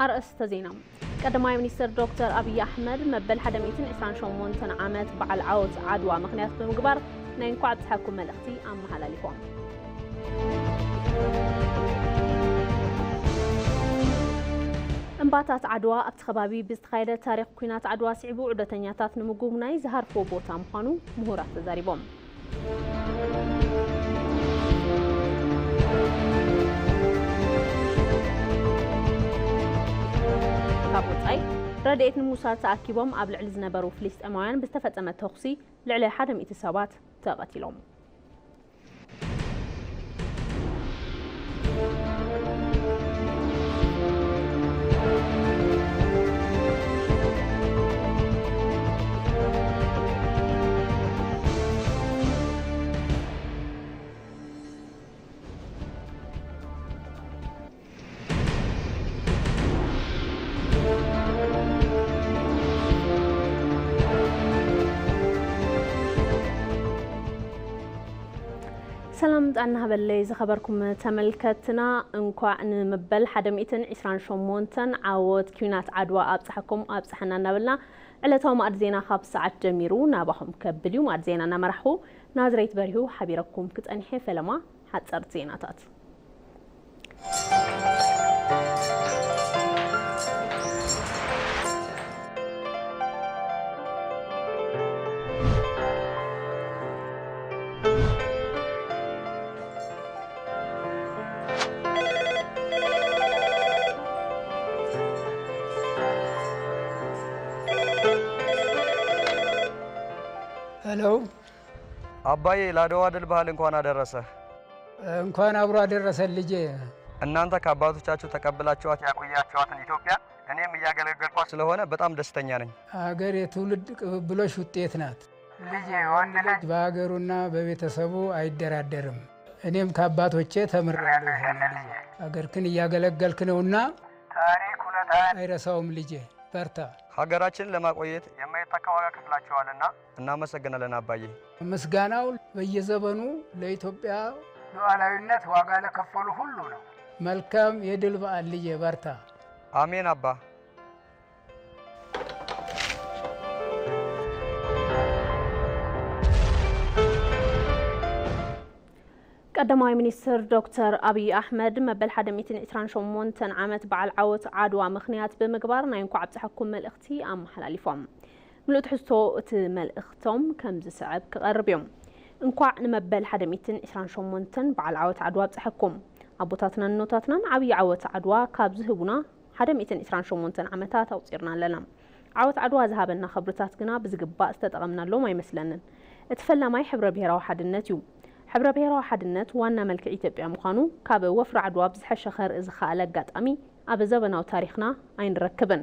ኣርእስተ ዜና። ቀዳማይ ሚኒስትር ዶክተር ኣብይ ኣሕመድ መበል ሓደ ሚእትን ዕስራን ሸሞንተን ዓመት በዓል ዓወት ዓድዋ ምኽንያት ብምግባር ናይ እንኳዕ ኣብፀሐኩም መልእኽቲ ኣመሓላሊፎም። እምባታት ዓድዋ ኣብቲ ከባቢ ብዝተኻየደ ታሪኽ ኲናት ዓድዋ ስዒቡ ዑደተኛታት ንምጉብናይ ዝሃርፍዎ ቦታ ምዃኑ ምሁራት ተዛሪቦም። ካብ ወጻኢ፣ ረድኤት ንምውሳድ ተኣኪቦም ኣብ ልዕሊ ዝነበሩ ፍልስጤማውያን ብዝተፈጸመ ተኹሲ ልዕሊ ሓደ ሚእቲ ሰባት ተቐቲሎም። ሰላም ጥዕና ሃበለይ ዝኸበርኩም ተመልከትና፣ እንኳዕ ንመበል ሓደ ሚእትን ዕስራን ሸሞንተን ዓወት ኲናት ዓድዋ ኣብፀሐኩም ኣብፀሐና እናበልና፣ ዕለታዊ ማዕድ ዜና ካብ ሰዓት ጀሚሩ ናባኹም ከብል እዩ። ማዕድ ዜና እናመራሕኹ ናዝሬት በሪሁ ሓቢረኩም ክፀንሕ እየ። ፈለማ ሓፀርቲ ዜናታት። ሄሎ። አባዬ፣ ለአድዋ ድል በዓል እንኳን አደረሰ። እንኳን አብሮ አደረሰን ልጄ። እናንተ ከአባቶቻችሁ ተቀብላችኋት ያቆያችኋትን ኢትዮጵያ እኔም እያገለገልኳት ስለሆነ በጣም ደስተኛ ነኝ። ሀገር የትውልድ ቅብብሎሽ ውጤት ናት። ልጄ፣ ወንድ ልጅ በሀገሩና በቤተሰቡ አይደራደርም። እኔም ከአባቶቼ ተምሬያለሁ ይሄንን ልጄ። ሀገርክን እያገለገልክ ነውና ታሪክ ውለታህን አይረሳውም ልጄ። በርታ። ሀገራችንን ለማቆየት የማይተካ ዋጋ ከፍላችኋልና እናመሰግናለን አባዬ። ምስጋናው በየዘመኑ ለኢትዮጵያ ሉዓላዊነት ዋጋ ለከፈሉ ሁሉ ነው። መልካም የድል በዓል ልጄ፣ በርታ። አሜን አባ። ቀዳማይ ሚኒስትር ዶክተር ኣብይ ኣሕመድ መበል ሓደ ሚእትን ዕስራን ሸሞንተን ዓመት በዓል ዓወት ዓድዋ ምኽንያት ብምግባር ናይ እንኳዕ ኣብፀሐኩም መልእኽቲ ኣመሓላሊፎም። ምሉእ ትሕዝቶ እቲ መልእኽቶም ከም ዝስዕብ ክቐርብ እዩ። እንኳዕ ንመበል ሓደ ሚእትን ዕስራን ሸሞንተን በዓል ዓወት ዓድዋ ኣብፀሐኩም። ኣቦታትናን ኣኖታትናን ዓብዪ ዓወት ዓድዋ ካብ ዝህቡና ሓደ ሚእትን ዕስራን ሸሞንተን ዓመታት ኣቑፂርና ኣለና። ዓወት ዓድዋ ዝሃበና ክብርታት ግና ብዝግባእ ዝተጠቐምናሎም ኣይመስለንን። እቲ ፈላማይ ሕብረ ብሄራዊ ሓድነት እዩ። ሕብረ ብሄራዊ ሓድነት ዋና መልክዕ ኢትዮጵያ ምዃኑ ካብ ወፍሪ ዓድዋ ብዝሐሸ ከርኢ ዝኸኣለ ኣጋጣሚ ኣብ ዘበናዊ ታሪኽና ኣይንረክብን።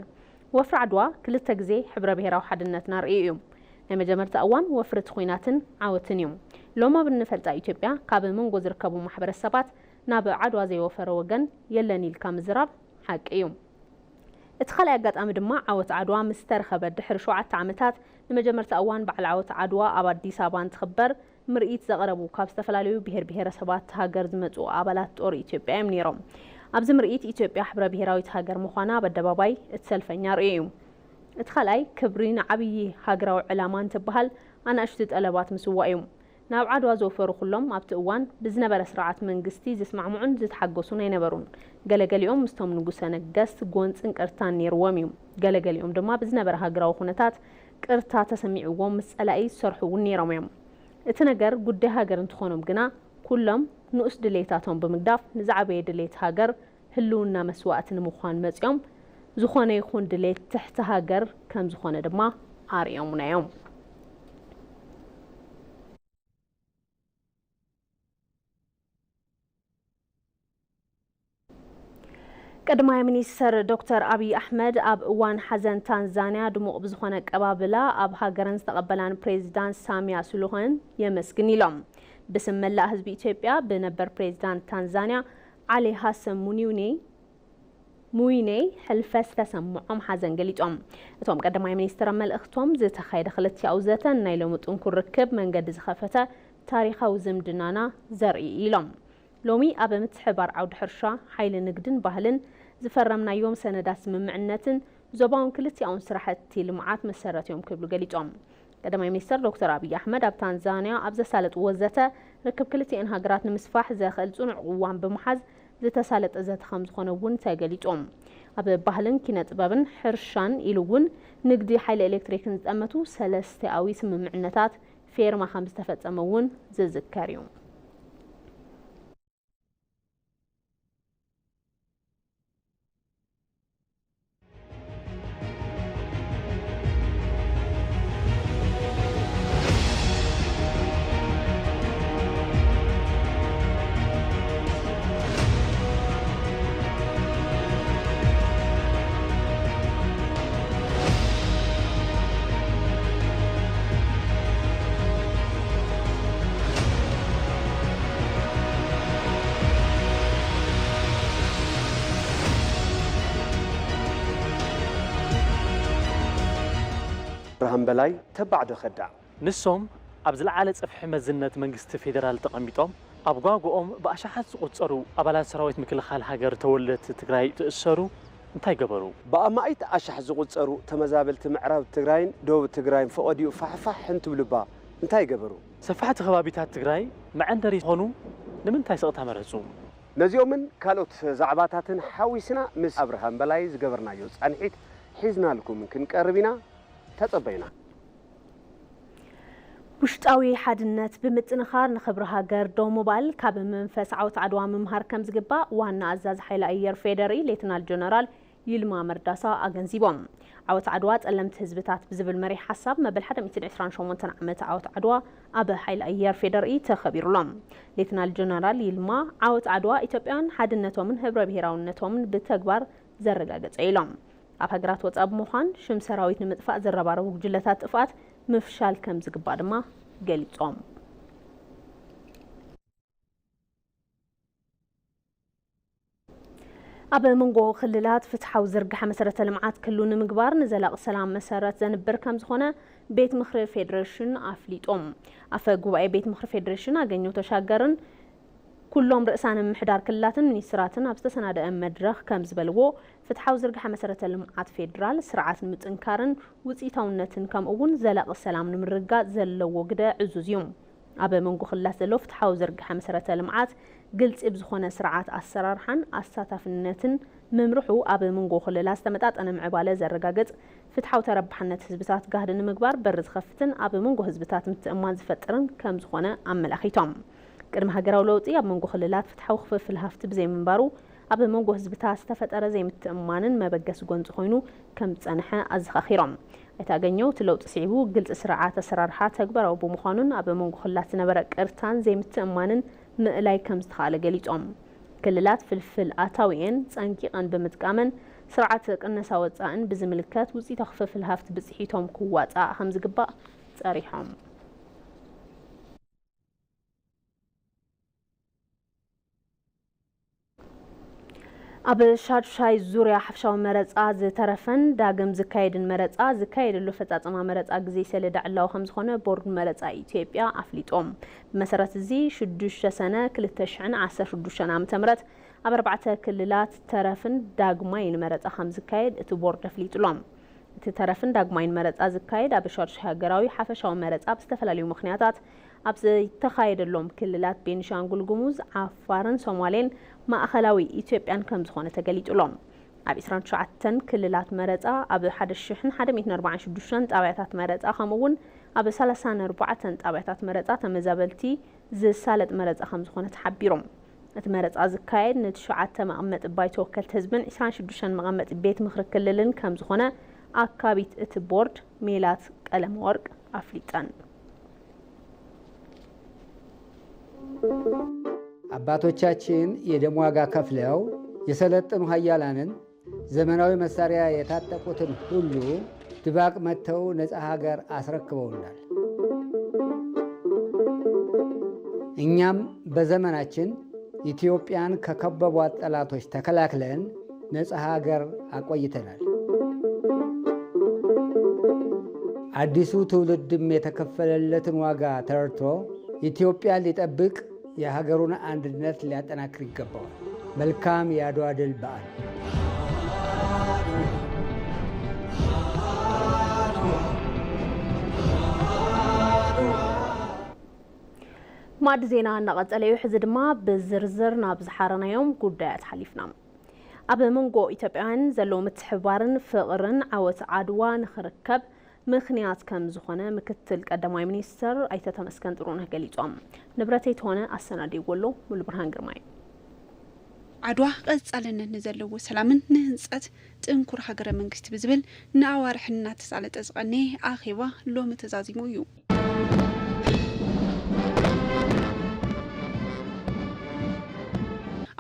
ወፍሪ ዓድዋ ክልተ ግዜ ሕብረ ብሄራዊ ሓድነትና ኣርእዩ እዩ። ናይ መጀመርታ እዋን ወፍሪ እቲ ኲናትን ዓወትን እዩ። ሎም ኣብ እንፈልጣ ኢትዮጵያ ካብ መንጎ ዝርከቡ ማሕበረሰባት ናብ ዓድዋ ዘይወፈረ ወገን የለን ኢልካ ምዝራብ ሓቂ እዩ። እቲ ካልኣይ ኣጋጣሚ ድማ ዓወት ዓድዋ ምስ ተረኸበ ድሕሪ ሸውዓተ ዓመታት ንመጀመርታ እዋን በዓል ዓወት ዓድዋ ኣብ ኣዲስ ኣበባ እንትኽበር ምርኢት ዘቕረቡ ካብ ዝተፈላለዩ ብሄር ብሄረሰባት ሃገር ዝመፁ ኣባላት ጦር ኢትዮጵያ እዮም ነይሮም። ኣብዚ ምርኢት ኢትዮጵያ ሕብረ ብሄራዊት ሃገር ምዃና ኣብ ኣደባባይ እቲ ሰልፈኛ ኣርእዩ እዩ። እቲ ካልኣይ ክብሪ ንዓብዪ ሃገራዊ ዕላማ እንትበሃል ኣናእሽቱ ጠለባት ምስዋእ እዩ። ናብ ዓድዋ ዝወፈሩ ኩሎም ኣብቲ እዋን ብዝነበረ ስርዓት መንግስቲ ዝስማዕምዑን ዝተሓገሱን ኣይነበሩን። ገለገሊኦም ምስቶም ንጉሰ ነገስት ጎንፅን ቅርታን ነይርዎም እዩ። ገለገሊኦም ድማ ብዝነበረ ሃገራዊ ኩነታት ቅርታ ተሰሚዕዎም ምስ ፀላኢ ዝሰርሑ እውን ነይሮም እዮም። እቲ ነገር ጉዳይ ሃገር እንትኾኖም ግና ኩሎም ንኡስ ድሌታቶም ብምግዳፍ ንዝዓበየ ድሌት ሃገር ህልውና መስዋእቲ ንምዃን መፂኦም ዝኾነ ይኹን ድሌት ትሕቲ ሃገር ከም ዝኾነ ድማ ኣርእዮምና እዮም። ቀዳማይ ሚኒስተር ዶክተር ኣብይ ኣሕመድ ኣብ እዋን ሓዘን ታንዛንያ ድሙቕ ብዝኾነ ኣቀባብላ ኣብ ሃገረን ዝተቐበላን ፕሬዚዳንት ሳሚያ ሱሉሁን የመስግን ኢሎም። ብስም መላእ ህዝቢ ኢትዮጵያ ብነበር ፕሬዚዳንት ታንዛንያ ዓሊ ሃሰን ሙኒውኒ ሙይኔ ሕልፈት ዝተሰምዖም ሓዘን ገሊጾም። እቶም ቀዳማይ ሚኒስትር ኣብ መልእኽቶም ዝተኻየደ ክልቲኣዊ ዘተ ናይ ሎሚ ጥንኩር ርክብ መንገዲ ዝኸፈተ ታሪኻዊ ዝምድናና ዘርኢ ኢሎም። ሎሚ ኣብ ምትሕብባር ዓውዲ ሕርሻ፣ ሓይሊ ንግድን ባህልን ዝፈረምናዮም ሰነዳት ስምምዕነትን ዞባውን ክልቲኣውን ስራሕቲ ልምዓት መሰረት እዮም ክብሉ ገሊጾም። ቀዳማይ ሚኒስትር ዶክተር ኣብይ ኣሕመድ ኣብ ታንዛንያ ኣብ ዘሳለጥዎ ዘተ፣ ርክብ ክልቲኤን ሃገራት ንምስፋሕ ዘኽእል ጽኑዕ ቅዋም ብምሓዝ ዝተሳለጠ ዘተ ከም ዝኾነ እውን ተገሊጹ። ኣብ ባህልን ኪነ ጥበብን፣ ሕርሻን ኢሉ እውን ንግዲ ሓይሊ ኤሌክትሪክን ዝጠመቱ ሰለስተኣዊ ስምምዕነታት ፌርማ ከም ዝተፈጸመ እውን ዝዝከር እዩ። ኣብርሃም በላይ ተባዕ ዶ ከዳዕ? ንሶም ኣብ ዝለዓለ ጽፍሒ መዝነት መንግስቲ ፌደራል ተቐሚጦም፣ ኣብ ጓጎኦም ብኣሽሓት ዝቑጸሩ ኣባላት ሰራዊት ምክልኻል ሃገር ተወለድቲ ትግራይ ትእሰሩ እንታይ ገበሩ? ብኣማኢት ኣሽሓት ዝቑጸሩ ተመዛበልቲ ምዕራብ ትግራይን ደቡብ ትግራይን ፈቐድኡ ፋሕፋሕ እንትብሉባ እንታይ ገበሩ? ሰፋሕቲ ከባቢታት ትግራይ መዐንደሪ ክኾኑ ንምንታይ ስቕታ መረጹ? ነዚኦምን ካልኦት ዛዕባታትን ሓዊስና ምስ ኣብርሃም በላይ ዝገበርናዮ ጻንሒት ሒዝናልኩም ክንቀርብ ኢና። ተጸበዩና። ውሽጣዊ ሓድነት ብምጥንኻር ንኽብሪ ሃገር ደው ምባል ካብ መንፈስ ዓወት ዓድዋ ምምሃር ከም ዝግባእ ዋና ኣዛዚ ሓይሊ ኣየር ፌዴሪ ሌተናል ጀነራል ይልማ መርዳሳ ኣገንዚቦም። ዓወት ዓድዋ ጸለምቲ ህዝብታት ብዝብል መሪሕ ሓሳብ መበል ሓደ ሚእትን ዕስራን ሸሞንተን ዓመት ዓወት ዓድዋ ኣብ ሓይሊ ኣየር ፌዴሪኢ ተኸቢሩሎም። ሌተናል ጀነራል ይልማ ዓወት ዓድዋ ኢትዮጵያን ሓድነቶምን ህብረ ብሄራውነቶምን ብተግባር ዘረጋገጸ ኢሎም። ኣብ ሃገራት ወጻኢ ብምዃን ሽም ሰራዊት ንምጥፋእ ዝረባረቡ ጉጅለታት ጥፍኣት ምፍሻል ከም ዝግባእ ድማ ገሊጾም። ኣብ መንጎ ክልላት ፍትሓዊ ዝርግሐ መሰረተ ልምዓት ክህሉ ንምግባር ንዘላቒ ሰላም መሰረት ዘንብር ከም ዝኾነ ቤት ምኽሪ ፌዴሬሽን ኣፍሊጦም። ኣፈ ጉባኤ ቤት ምኽሪ ፌዴሬሽን ኣገኘሁ ተሻገርን ኩሎም ርእሳነ ምምሕዳር ክልላትን ሚኒስትራትን ኣብ ዝተሰናደአ መድረኽ ከም ዝበልዎ፣ ፍትሓዊ ዝርግሐ መሰረተ ልምዓት ፌዴራል ስርዓት ንምጥንካርን ውፅኢታውነትን ከምኡ እውን ዘላቒ ሰላም ንምርግጋፅ ዘለዎ ግደ ዕዙዝ እዩ። ኣብ መንጎ ክልላት ዘሎ ፍትሓዊ ዝርግሐ መሰረተ ልምዓት ግልፂ ብዝኾነ ስርዓት ኣሰራርሓን ኣሳታፍነትን ምምርሑ ኣብ መንጎ ክልላት ዝተመጣጠነ ምዕባለ ዘረጋግፅ ፍትሓዊ ተረባሕነት ህዝብታት ጋህዲ ንምግባር በሪ ዝኸፍትን ኣብ መንጎ ህዝብታት ምትእምማን ዝፈጥርን ከምዝኾነ ኣመላኺቶም። ቅድሚ ሃገራዊ ለውጢ ኣብ መንጎ ክልላት ፍትሓዊ ክፍፍል ሃፍቲ ብዘይምንባሩ ኣብ መንጎ ህዝብታት ዝተፈጠረ ዘይምትእምማንን መበገሲ ጎንፂ ኮይኑ ከም ዝፀንሐ ኣዘኻኺሮም። ኣይተ ኣገኘሁ እቲ ለውጢ ስዒቡ ግልፂ ስርዓት ኣሰራርሓ ተግባራዊ ብምዃኑን ኣብ መንጎ ክልላት ዝነበረ ቅርታን ዘይምትእምማንን ምእላይ ከም ዝተኻእለ ገሊፆም። ክልላት ፍልፍል ኣታዊኤን ፀንቂቐን ብምጥቃመን ስርዓት ቅነሳ ወፃእን ብዝምልከት ውፅኢታዊ ክፍፍል ሃፍቲ ብፅሒቶም ክዋፃእ ከም ዝግባእ ፀሪሖም። ኣብ ሻዱሻይ ዙርያ ሓፈሻዊ መረፃ ዝተረፈን ዳግም ዝካየድን መረፃ ዝካየደሉ ኣፈፃፅማ መረፃ ግዜ ሰሌዳ ዕላዊ ከም ዝኾነ ቦርድ መረፃ ኢትዮጵያ ኣፍሊጦም። ብመሰረት እዚ ሽዱሽተ ሰነ ክልተ ሽሕን ዓሰርተ ሽዱሽተን ዓመተ ምህረት ኣብ ኣርባዕተ ክልላት ተረፍን ዳግማይን መረፃ ከም ዝካየድ እቲ ቦርድ ኣፍሊጡሎም። እቲ ተረፍን ዳግማይን መረፃ ዝካየድ ኣብ ሻዱሻይ ሃገራዊ ሓፈሻዊ መረፃ ብዝተፈላለዩ ምኽንያታት ኣብ ዘይተኻየደሎም ክልላት ቤኒሻንጉል ጉሙዝ፣ ዓፋርን ሶማሌን ማእኸላዊ ኢትዮጵያን ከም ዝኾነ ተገሊፁሎም። ኣብ ዒስራን ትሽዓተን ክልላት መረፃ ኣብ ሓደ ሽሕን ሓደ ሚእትን ኣርባዓን ሽዱሽተን ጣብያታት መረፃ ከምኡ እውን ኣብ ሰላሳን ኣርባዕተን ጣብያታት መረፃ ተመዛበልቲ ዝሳለጥ መረፃ ከም ዝኾነ ተሓቢሩ። እቲ መረፃ ዝካየድ ንትሽዓተ መቐመጢ ባይቶ ወከልቲ ህዝብን ዒስራን ሽዱሽተን መቐመጢ ቤት ምኽሪ ክልልን ከም ዝኾነ ኣካቢት እቲ ቦርድ ሜላት ቀለመወርቅ ኣፍሊጠን። አባቶቻችን የደም ዋጋ ከፍለው የሰለጠኑ ኃያላንን ዘመናዊ መሳሪያ የታጠቁትን ሁሉ ድባቅ መጥተው ነፃ ሀገር አስረክበውናል። እኛም በዘመናችን ኢትዮጵያን ከከበቧት ጠላቶች ተከላክለን ነፃ ሀገር አቆይተናል። አዲሱ ትውልድም የተከፈለለትን ዋጋ ተረድቶ ኢትዮጵያን ሊጠብቅ የሀገሩን አንድነት ሊያጠናክር ይገባዋል። መልካም የአድዋ ድል በዓል። ኣዲ ዜና እናቐጸለ እዩ። ሕዚ ድማ ብዝርዝር ናብ ዝሓረናዮም ጉዳያት ሓሊፍና። ኣብ መንጎ ኢትዮጵያውያን ዘሎ ምትሕብባርን ፍቕርን ዓወት ዓድዋ ንኽርከብ ምኽንያት ከም ዝኾነ ምክትል ቀዳማይ ሚኒስትር ኣይተ ተመስገን ጥሩነህ ገሊጾም። ንብረተይ ተሆነ ኣሰናዲዎ ኣሎ፣ ሙሉ ብርሃን ግርማይ። ዓድዋ ቀጻልነት ንዘለዎ ሰላምን ንህንጸት ጥንኩር ሃገረ መንግስቲ ብዝብል ንኣዋርሕ እናተሳለጠ ዝቐነየ ኣኼባ ሎሚ ተዛዚሙ እዩ።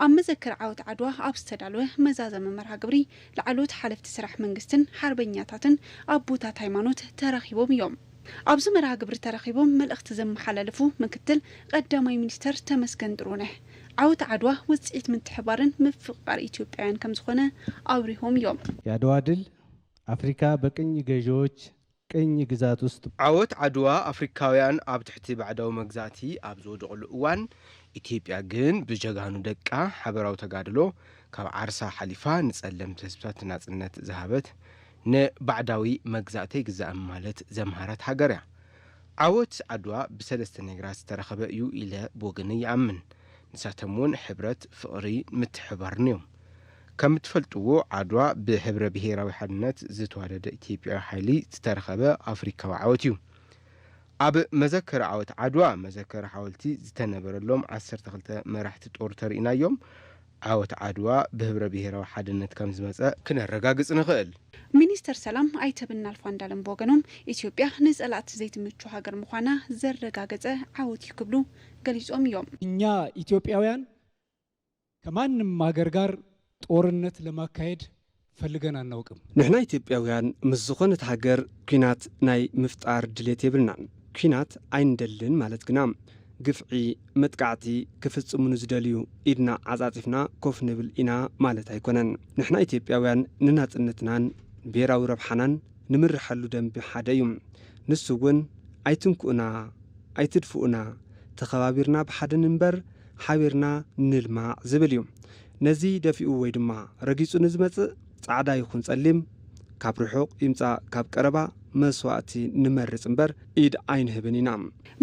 ኣብ መዘክር ዓወት ዓድዋ ኣብ ዝተዳለወ መዛዘሚ መርሃ ግብሪ ላዕለዎት ሓለፍቲ ስራሕ መንግስትን ሓርበኛታትን ኣቦታት ሃይማኖት ተረኺቦም እዮም። ኣብዚ መርሃ ግብሪ ተረኺቦም መልእኽቲ ዘመሓላለፉ ምክትል ቀዳማይ ሚኒስተር ተመስገን ጥሩነህ፣ ዓወት ዓድዋ ውፅኢት ምትሕባርን ምፍቕቓር ኢትዮጵያውያን ከምዝኾነ ኣብሪሆም እዮም። የአድዋ ድል አፍሪካ በቅኝ ገዢዎች ቅኝ ግዛት ውስጥ ዓወት ዓድዋ ኣፍሪካውያን ኣብ ትሕቲ ባዕዳዊ መግዛእቲ ኣብ ዝወደቕሉ እዋን፣ ኢትዮጵያ ግን ብጀጋኑ ደቃ ሓበራዊ ተጋድሎ ካብ ዓርሳ ሓሊፋ ንጸለምቲ ህዝብታት ናጽነት ዝሃበት፣ ንባዕዳዊ መግዛእቲ ኣይግዛእን ማለት ዘምሃረት ሃገር እያ። ዓወት ዓድዋ ብሰለስተ ነገራት ዝተረኸበ እዩ ኢለ ብወገነይ ይኣምን። ንሳቶም እውን ሕብረት፣ ፍቕሪ፣ ምትሕብባርን እዮም። ከም እትፈልጥዎ ዓድዋ ብሕብረ ብሄራዊ ሓድነት ዝተዋደደ ኢትዮጵያዊ ሓይሊ ዝተረኸበ ኣፍሪካዊ ዓወት እዩ። ኣብ መዘከሪ ዓወት ዓድዋ መዘከሪ ሓወልቲ ዝተነበረሎም ዓሰርተ ክልተ መራሕቲ ጦር ተርኢናዮም። ዓወት ዓድዋ ብህብረ ብሄራዊ ሓድነት ከም ዝመፀ ክነረጋግፅ ንኽእል። ሚኒስተር ሰላም ኣይተ ብናልፍ ኣንዳለም ብወገኖም፣ ኢትዮጵያ ንፀላእቲ ዘይትምቹ ሃገር ምዃና ዘረጋገፀ ዓወት እዩ ክብሉ ገሊፆም እዮም። እኛ ኢትዮጵያውያን ከማንም ሀገር ጋር ጦርነት ለማካሄድ ፈልገን አናውቅም። ንሕና ኢትዮጵያውያን ምስ ዝኾነት ሃገር ኲናት ናይ ምፍጣር ድሌት የብልናን። ኲናት ኣይንደልን ማለት ግና ግፍዒ፣ መጥቃዕቲ ክፍጽሙ ንዝደልዩ ኢድና ዓጻጺፍና ኮፍ ንብል ኢና ማለት ኣይኮነን። ንሕና ኢትዮጵያውያን ንናጽነትናን ብሄራዊ ረብሓናን ንምርሐሉ ደንቢ ሓደ እዩ። ንሱ እውን ኣይትንክኡና፣ ኣይትድፍኡና፣ ተኸባቢርና ብሓደ ንንበር፣ ሓቢርና ንልማዕ ዝብል እዩ። ነዚ ደፊኡ ወይ ድማ ረጊጹ ንዝመጽእ፣ ጻዕዳ ይኹን ጸሊም፣ ካብ ርሑቕ ይምጻእ ካብ ቀረባ፣ መስዋእቲ ንመርጽ እምበር ኢድ ኣይንህብን ኢና።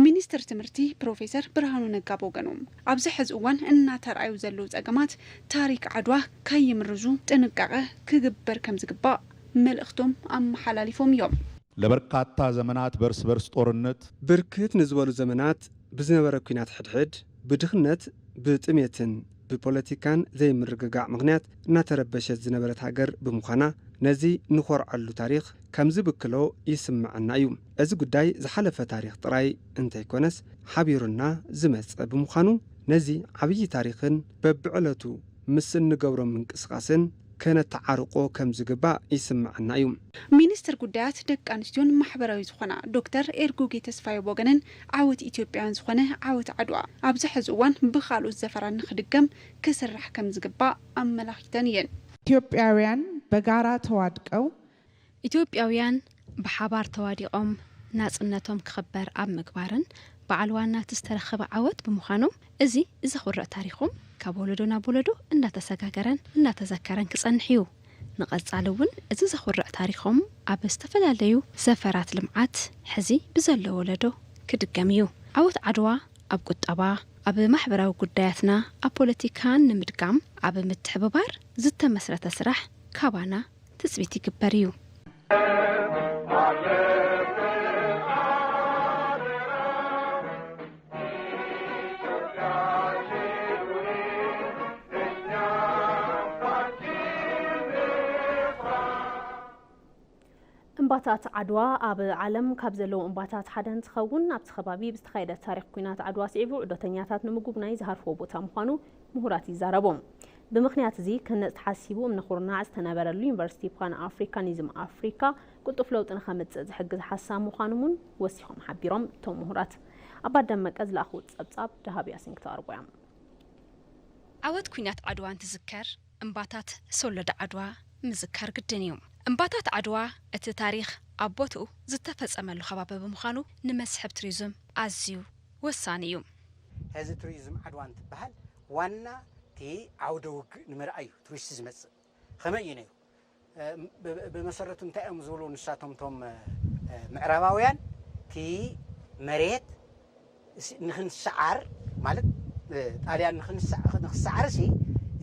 ሚኒስትር ትምህርቲ ፕሮፌሰር ብርሃኑ ነጋ ብወገኖም፣ ኣብዚ ሕዚ እዋን እናተርኣዩ ዘለዉ ጸገማት ታሪክ ዓድዋ ከይምርዙ ጥንቃቐ ክግበር ከምዝግባእ መልእኽቶም ኣመሓላሊፎም እዮም። ለበርካታ ዘመናት በርስ በርስ ጦርነት ብርክት ንዝበሉ ዘመናት ብዝነበረ ኲናት ሕድሕድ፣ ብድኽነት፣ ብጥሜትን ብፖለቲካን ዘይምርግጋዕ ምኽንያት እናተረበሸት ዝነበረት ሃገር ብምዃና፣ ነዚ ንኾርዐሉ ታሪኽ ከም ዝብክሎ ይስምዐና እዩ። እዚ ጉዳይ ዝሓለፈ ታሪኽ ጥራይ እንተይኮነስ፣ ሓቢሩና ዝመጸ ብምዃኑ፣ ነዚ ዓብዪ ታሪኽን በብዕለቱ ምስ እንገብሮ ምንቅስቓስን ከነተዓርቆ ከም ዝግባእ ይስምዐና እዩ። ሚኒስትር ጉዳያት ደቂ ኣንስትዮን ማሕበራዊ ዝኾና ዶክተር ኤርጎጌ ተስፋየ ብወገነን፣ ዓወት ኢትዮጵያውያን ዝኾነ ዓወት ዓድዋ ኣብዚ ሕዚ እዋን ብኻልኦት ዘፈራት ንኽድገም ክስራሕ ከም ዝግባእ ኣመላኺተን እየን። ኢትዮጵያውያን በጋራ ተዋድቀው ኢትዮጵያውያን ብሓባር ተዋዲቖም ናጽነቶም ክኽበር ኣብ ምግባርን በዓል ዋናቲ ዝተረኸበ ዓወት ብምዃኖም፣ እዚ ዘኹርዕ ታሪኾም ካብ ወለዶ ናብ ወለዶ እንዳተሰጋገረን እንዳተዘከረን ክጸንሕ እዩ። ንቐጻሊ እውን እዚ ዘኹርዕ ታሪኾም ኣብ ዝተፈላለዩ ዘፈራት ልምዓት ሕዚ ብዘሎ ወለዶ ክድገም እዩ። ዓወት ዓድዋ ኣብ ቁጠባ፣ ኣብ ማሕበራዊ ጉዳያትና፣ ኣብ ፖለቲካን ንምድጋም ኣብ ምትሕብባር ዝተመስረተ ስራሕ ካባና ትጽቢት ይግበር እዩ። እምባታት ዓድዋ ኣብ ዓለም ካብ ዘለዉ እምባታት ሓደ እንትኸውን፣ ኣብቲ ከባቢ ብዝተኻየደ ታሪኽ ኲናት ዓድዋ ስዒቡ ዑደተኛታት ንምጉብናይ ዝሃርፍዎ ቦታ ምዃኑ ምሁራት ይዛረቡ። ብምኽንያት እዚ ክህነጽ ተሓሲቡ እምነ ኩርናዕ ዝተነበረሉ ዩኒቨርሲቲ ፓን ኣፍሪካኒዝም ኣፍሪካ ቅልጡፍ ለውጢ ንኸምጽእ ዝሕግዝ ሓሳብ ምዃኑ እውን ወሲኾም ሓቢሮም። እቶም ምሁራት ኣባ ደመቀ ዝለኣኽዎ ጸብጻብ ደሃብያ ሲንግ ተቕርቦ እያ። ዓወት ኲናት ዓድዋ እንትዝከር እምባታት ሰወለደ ዓድዋ ምዝካር ግድን እዩ። እምባታት ዓድዋ እቲ ታሪኽ ኣብ ቦትኡ ዝተፈጸመሉ ከባቢ ብምዃኑ ንመስሕብ ቱሪዝም ኣዝዩ ወሳኒ እዩ። ሕዚ ቱሪዝም ዓድዋ እንትበሃል ዋና እቲ ዓውደ ውግእ ንምርኣይ እዩ ቱሪስት ዝመጽእ። ከመይ እዩ ነይሩ? ብመሰረቱ እንታይ እዮም ዝብሉ ንሳቶም ቶም ምዕራባውያን እቲ መሬት ንክንሰዓር ማለት ጣልያን ንክንሰዓር ሲ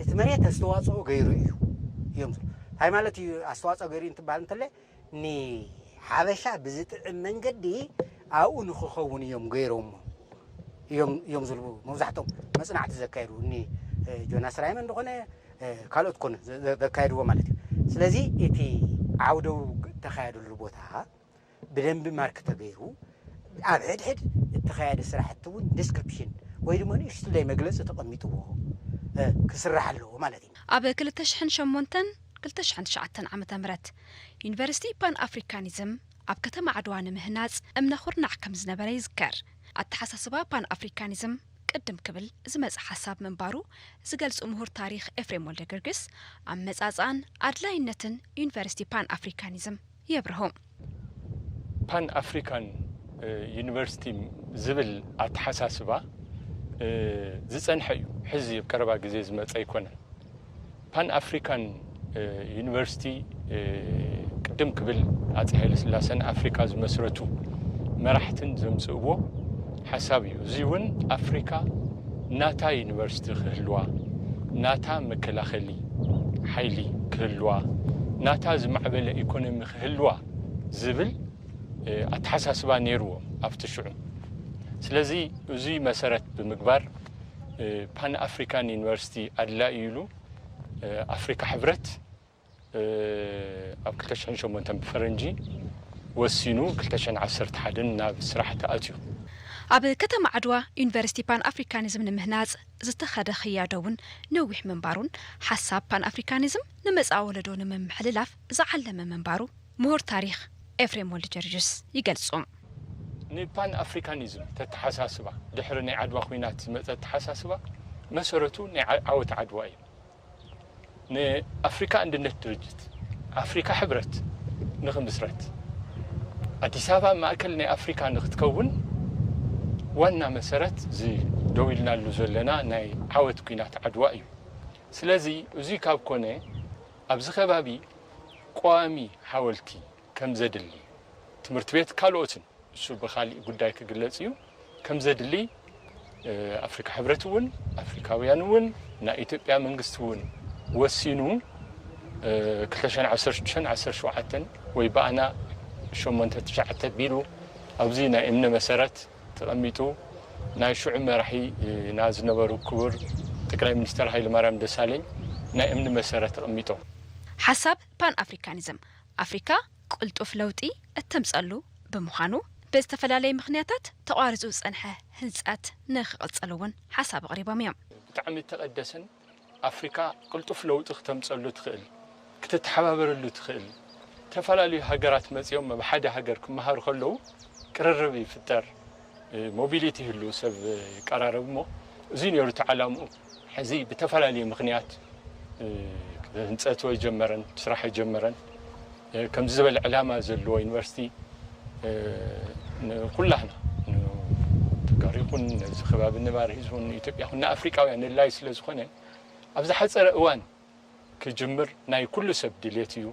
እቲ መሬት ኣስተዋፅኦ ገይሩ እዩ እዮም ዝብሉ። እንታይ ማለት እዩ ኣስተዋፅኦ ገይሩ እንትበሃል እንተለ ንሓበሻ ብዝጥዕም መንገዲ ኣብኡ ንክኸውን እዮም ገይሮሞ እዮም ዝብሉ መብዛሕቶም መፅናዕቲ ዘካየዱ እኒ ጆናስ ራይመን እንደኾነ ካልኦት ኮነ ዘካየድዎ ማለት እዩ። ስለዚ እቲ ዓውደው ተካየደሉ ቦታ ብደንቢ ማርክ ተገይሩ ኣብ ሕድሕድ እተኻየደ ስራሕቲ እውን ዲስክሪፕሽን ወይ ድማ ንእሽትለይ መግለፂ ተቐሚጥዎ ክስራሕ ኣለዎ ማለት እዩ። ኣብ ክልተ ሽሕን ሸሞንተን ክልተ ሽሕን ትሽዓተን ዓመተ ምህረት ዩኒቨርሲቲ ፓን ኣፍሪካኒዝም ኣብ ከተማ ዓድዋ ንምህናፅ እምነ ኩርናዕ ከም ዝነበረ ይዝከር። ኣተሓሳስባ ፓን ኣፍሪካኒዝም ቅድም ክብል ዝመፀ ሓሳብ ምንባሩ ዝገልፁ ምሁር ታሪክ ኤፍሬም ወልደ ጊዮርጊስ ኣመፃፅኣን ኣድላይነትን ዩኒቨርሲቲ ፓን ኣፍሪካኒዝም የብርሁ። ፓን ኣፍሪካን ዩኒቨርሲቲ ዝብል ኣተሓሳስባ ዝፀንሐ እዩ። ሕዚ ኣብ ቀረባ ግዜ ዝመፀ ኣይኮነን። ፓን ኣፍሪካን ዩኒቨርሲቲ ቅድም ክብል ኣፀ ሃይለስላሰን ኣፍሪካ ዝመስረቱ መራሕትን ዘምፅእዎ ሓሳብ እዩ። እዚ እውን ኣፍሪካ ናታ ዩኒቨርሲቲ ክህልዋ፣ ናታ መከላኸሊ ሓይሊ ክህልዋ፣ ናታ ዝማዕበለ ኢኮኖሚ ክህልዋ ዝብል ኣተሓሳስባ ነይርዎም ኣብቲ ሽዑ። ስለዚ እዙይ መሰረት ብምግባር ፓን ኣፍሪካን ዩኒቨርሲቲ ኣድላዩ ኢሉ ኣፍሪካ ሕብረት ኣብ ክልተ ሽሕን ሸሞንተን ብፈረንጂ ወሲኑ ክልተ ሽሕን ዓሰርተ ሓደን ናብ ስራሕ ተኣትዩ። ኣብ ከተማ ዓድዋ ዩኒቨርሲቲ ፓን ኣፍሪካኒዝም ንምህናፅ ዝተኸደ ክያዶ እውን ነዊሕ ምንባሩን ሓሳብ ፓን ኣፍሪካኒዝም ንመፃኢ ወለዶ ንምምሕልላፍ ዝዓለመ ምንባሩ ምሁር ታሪክ ኤፍሬም ወልደጀርጅስ ይገልፁ። ንፓን ኣፍሪካኒዝም ተተሓሳስባ ድሕሪ ናይ ዓድዋ ኩናት ዝመፀ ኣተሓሳስባ መሰረቱ ናይ ዓወት ዓድዋ እዩ። ንኣፍሪካ ኣንድነት ድርጅት ኣፍሪካ ሕብረት ንክምስረት ኣዲስ ኣበባ ማእከል ናይ ኣፍሪካ ንክትከውን ዋና መሰረት እዚ ደው ኢልናሉ ዘለና ናይ ዓወት ኩናት ዓድዋ እዩ። ስለዚ እዙይ ካብ ኮነ ኣብዚ ከባቢ ቀዋሚ ሓወልቲ ከም ዘድሊ ትምህርቲ ቤት ካልኦትን እሱ ብኻሊእ ጉዳይ ክግለጽ እዩ ከም ዘድሊ ኣፍሪካ ሕብረት እውን ኣፍሪካውያን እውን ናይ ኢትዮጵያ መንግስቲ እውን ወሲኑ ክልተ ሽሕን ዓሰርተ ሽዱሽተን ዓሰርተ ሸውዓተን ወይ ብኣና ሸሞንተ ትሽዓተ ቢሉ ኣብዚ ናይ እምኒ መሰረት ተቐሚጡ ናይ ሽዑ መራሒ ና ዝነበሩ ክቡር ጠቅላይ ሚኒስተር ሃይለማርያም ደሳለኝ ናይ እምኒ መሰረት ተቐሚጦም። ሓሳብ ፓን ኣፍሪካኒዝም ኣፍሪካ ቅልጡፍ ለውጢ እተምፀሉ ብምዃኑ ብዝተፈላለየ ምኽንያታት ተቋሪፁ ዝፀንሐ ህንፀት ንክቕፅል እውን ሓሳብ ኣቕሪቦም እዮም። ብጣዕሚ እተቐደሰን ኣፍሪካ ቅልጡፍ ለውጢ ክተምፀሉ ትኽእል ክትተሓባበረሉ ትኽእል ዝተፈላለዩ ሃገራት መፂኦም ኣብ ሓደ ሃገር ክመሃሩ ከለዉ ቅርርብ ይፍጠር ሞቢሊቲ ይህሉ ሰብ ይቀራረብ እሞ እዚ ነይሩ እቲ ዓላምኡ ሕዚ ብተፈላለየ ምኽንያት ህንፀት ኣይጀመረን ስራሕ ኣይጀመረን ከምዚ ዝበለ ዕላማ ዘለዎ ዩኒቨርሲቲ ንኩላህና ተጋሩ ይኹን ነዚ ከባቢ ነባሪ ህዝቡን ንኢትዮጵያ ይኹን ንኣፍሪቃውያን ንድላይ ስለ ዝኾነ ኣብ ዝሓፀረ እዋን ክጅምር ናይ ኩሉ ሰብ ድሌት እዩ።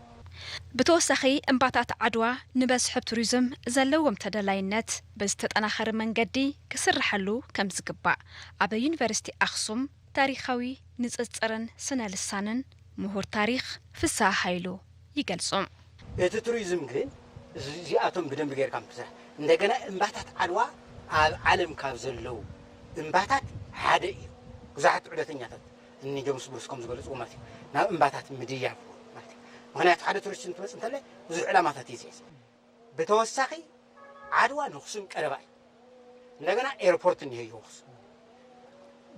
ብተወሳኺ እምባታት ዓድዋ ንመስሕብ ቱሪዝም ዘለዎም ተደላይነት ብዝተጠናኸረ መንገዲ ክስርሐሉ ከምዝግባእ ኣብ ዩኒቨርሲቲ ኣኽሱም ታሪኻዊ ንፅፅርን ስነ ልሳንን ምሁር ታሪኽ ፍስሃ ሃይሉ ይገልፁ። እቲ ቱሪዝም ግን እዚኣቶም ብደንቢ ጌርካ ምክስራሕ እንደገና እምባታት ዓድዋ ኣብ ዓለም ካብ ዘለዉ እምባታት ሓደ እዩ። ብዙሓት ዑደተኛታት እኒ ጀምስ ብሩስ ከም ዝገለፅዎ ማለት እዩ ናብ እምባታት ምድያብ ማለት እዩ። ምክንያቱ ሓደ ቱሪስት እንትመፅ እንተለ ብዙሕ ዕላማታት እዩ ዝሕዝ። ብተወሳኺ ዓድዋ ንክሱም ቀረባ እዩ። እንደገና ኤርፖርት እኒሀዮ ክሱም